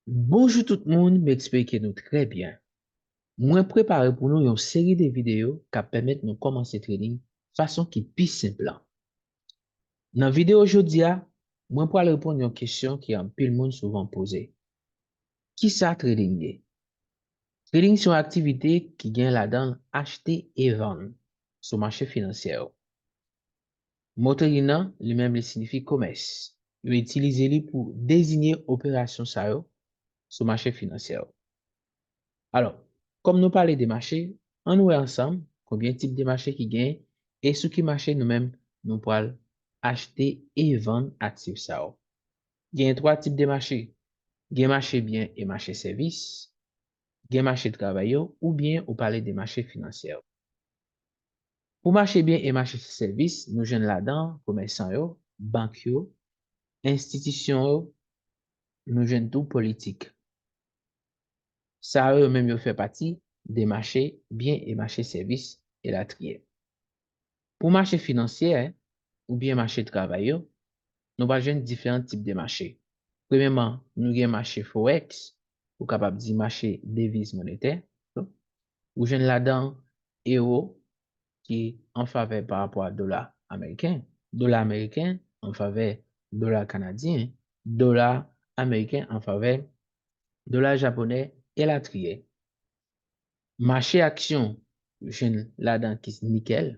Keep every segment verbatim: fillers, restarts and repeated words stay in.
Bonjou tout moun, m espere ke nou trè byen. Mwen prepare pou nou yon seri de videyo k ap pèmèt nou kòmanse trading fason ki pi senp lan. Nan videyo jodi a, mwen pral reponn yon kesyon ke anpil moun souvan poze. Kisa trading ye? Trading se yon aktivite ki gen ladan l achte e vann sou mache finansyè yo. Mo trading nan, li menm, li siyifi komès. Yo itilize li pou deziye operasyon sa yo sou mache finansyè yo. Alò, kòm nou pale de mache, ann wè ansanm konbyen tip de mache ki genyen e sou ki mache nou menm nou pral achte e vann aktif sa yo. Genyen twa tip de mache. Gen mache byen e mache sèvis, gen mache travay yo, oubyen ou pale de mache finansyè yo. Pou mache byen e mache sèvis, nou jwenn ladan komèsan yo, bank yo, enstitisyon yo, nou jwenn tou politik. Sa yo, yo menm yo fè pati de mache byen e mache sèvis elatriye. Pou mache finansyè oubyen mache travay yo, nou pral jwenn diferan tip de mache. Premyèman, nou gen mache forex, ou kapab di mache deviz monetè. Ou jwenn ladan ewo ki an favè pa rapò a dola ameriken, dola ameriken an favè dola kanadyen, dola ameriken an favè dola japonè, elatriye. Mache aksyon, ou jwenn ladan ki Nickel,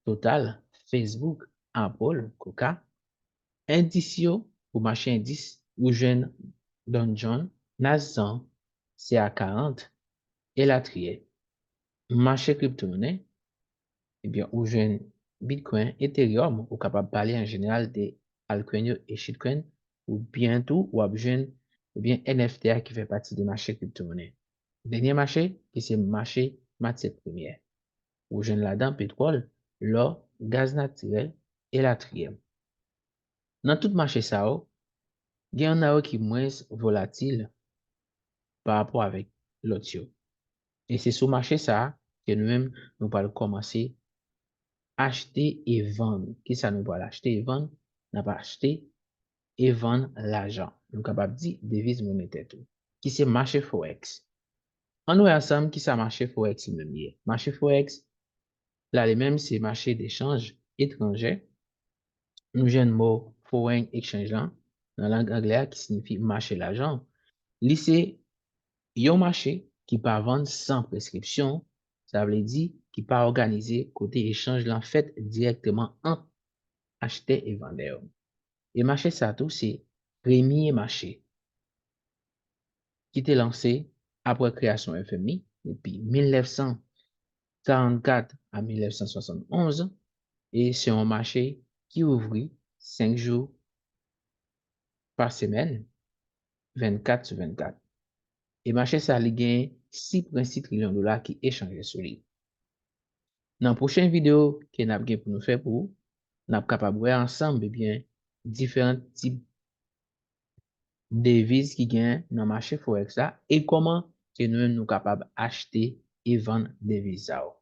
Total, Facebook, Apple, Coca. Endis yo, pou mache endis, ou jwenn Dow Jones, Nasdaq, C A karant, elatriye. Mache kriptomonnen, ebyen, ou jwenn Bitcoin, Ethereum, ou kapab pale an jeneral de altcoin yo e shitcoin, oubyen tou, w ap jwenn, ebyen, N F T a ki fè pati de mache kriptomonnen. Dènye mache, ki se mache matyè premyè. Ou jwenn ladan petwòl, lò, gaz natirèl, elatriye. Nan tout mache sa yo, gen youn nan yo ki mwens volatil pa rapò avèk lòt yo. E se sou mache sa a ke nou menm nou pral kòmanse achte e vann. Kisa nou pral achte e vann? N ap achte e vann lajan. Nou kapab di deviz monetè tou, ki se mache forex. Ann wè ansanm kisa mache forex li menm ye. Mache forex la li menm se mache dechanj etranjè. Nou jwenn mo foreign exchange lan nan lang anglè a ki siyifi mache lajan. Li se yon mache ki pa vann san preskripsyon, sa vle di ki pa òganize, kote echanj lan fèt dirèkteman ant achtè e vandè yo. E mache sa tou se premye mache ki te lanse apre kreyasyon F M I depi mil nèf san karannkat a mil nèf san swasann onz, e se yon mache ki ouvri senk jou pa semèn, vennkat sou vennkat. E mache sa li gen sis pwen sis trilyon dola ki echanje sou li. Nan pwochen videyo ke n ap gen pou nou fè pou ou, n ap kapab wè ansanm, ebyen, diferan tip deviz ki gen nan mache forex la e kòman ke nou menm nou kapab achte e vann deviz sa yo.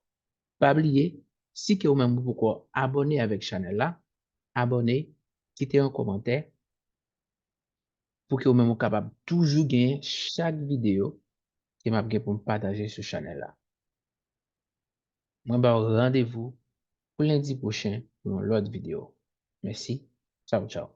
Pa bliye, si ke ou menm ou poko abòne avèk chanèl la, abòne, kite yon kòmantè pou ke ou menm ou kapab toujou gen chak videyo ke m ap gen pou m pataje sou chanèl la. Mwen ba w randevou pou lendi pwochen pou yon lòt videyo. Mèsi. Tchaw, tchaw.